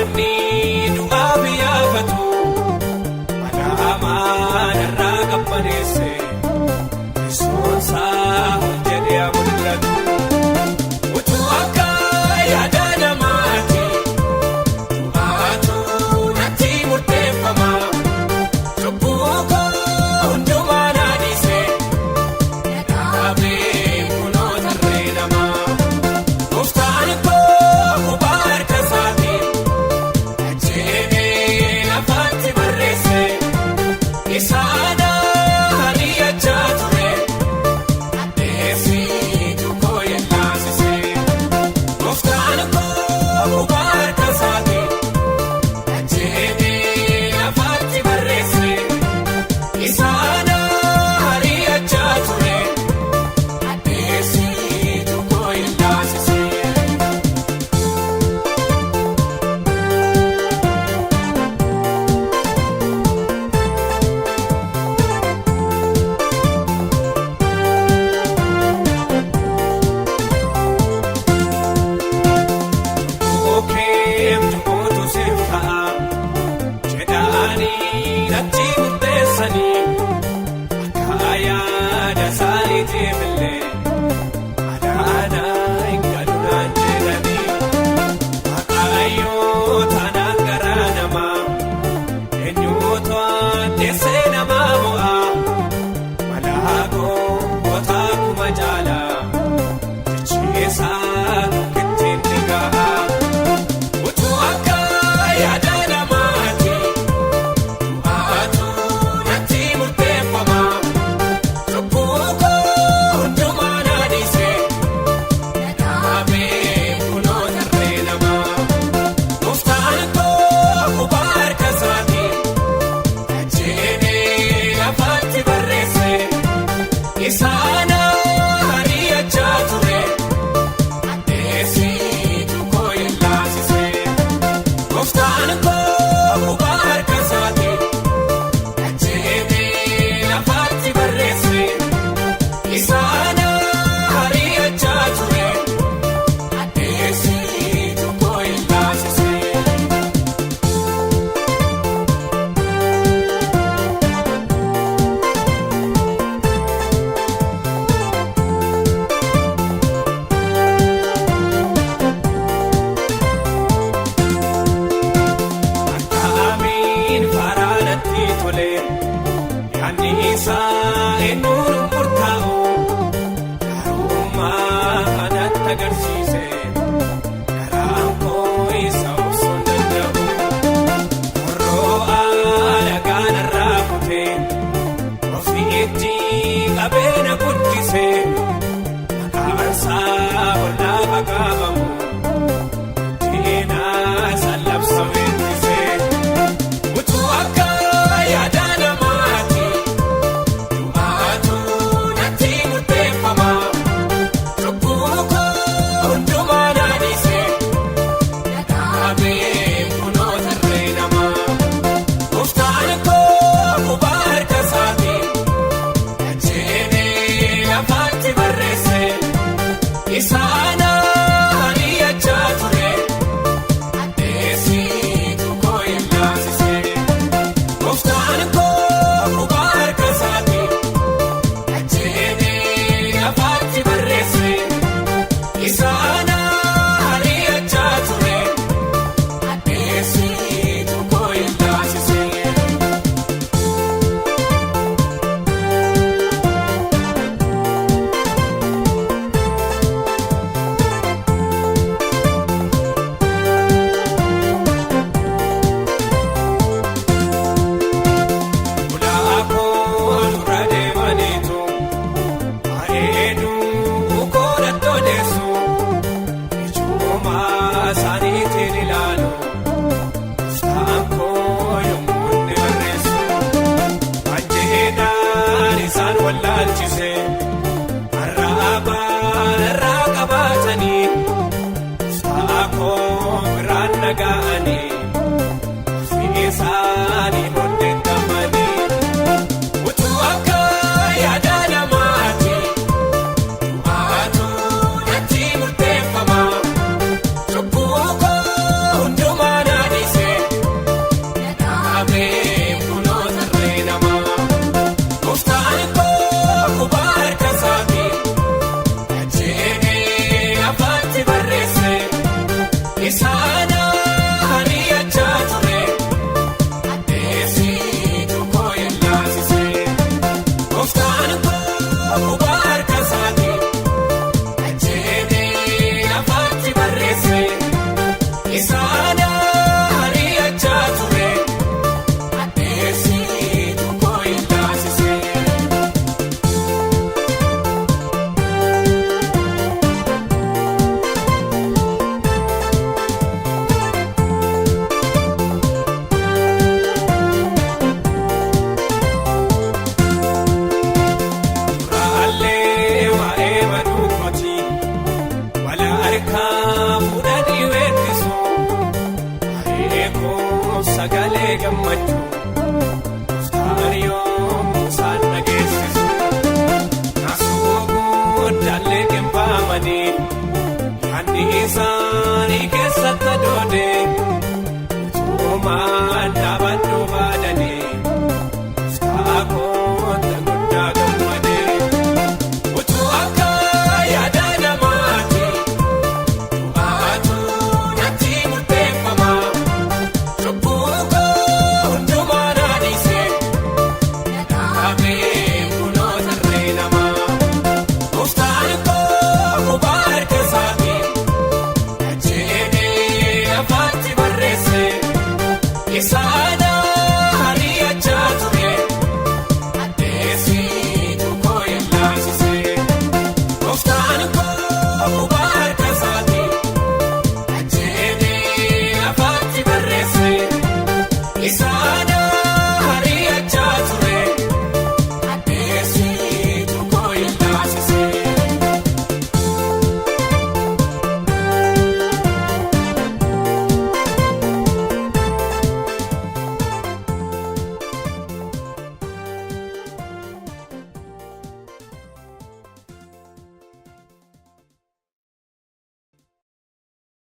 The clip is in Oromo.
Manni du'aa biyyaafatu mana amaanarraa qabbaneesse Yesuusaa jedhee mul'atu. Utuu akka yaada namaati du'aatu natti murteeffama. Cubbuu koo hundumaa na dhiise dhaabee kunoo tarree namaa. Gooftaan koo qubaa harka isaatiin ajjeemee lafaatti barreesse. Isaan ari'achaa ture addeessitu koo yellaasise. Gooftaan koo qubaa harka isaatiin ajjeemee lafaatti barreesse. Isaan ari'achaa ture addeessitu koo yellaasise. Okeem cubbuutu siif ta'a jedhaanii natti murteessanii akka yaada isaaniitiif illee adaadhaa hin galunaan jedhanii Waaqayyoo taanaan garaa namaa eenyuutu addeessee namaa mo'a malaakoo kuma caalaa jechiisaa tokkittiin ni ga'a. Utuu akka yaada namaati du'aatu natti murteeffama. Cubbuu koo hundumaa na dhiise dhaabee kunoo tarree namaa. Gooftaan koo qubaa harka isaatiin ajjeemee lafaatti barreesse. Isaan ari'achaa ture. Addeessitu koo yellaasise. Gooftaan koo qubaa harka isaatiin ajjeemee lafaatti barreesse. Isaan ari'achaa ture. Addeessitu koo yellaasise. Sagalee gammachuu. Gooftaan yoomuu.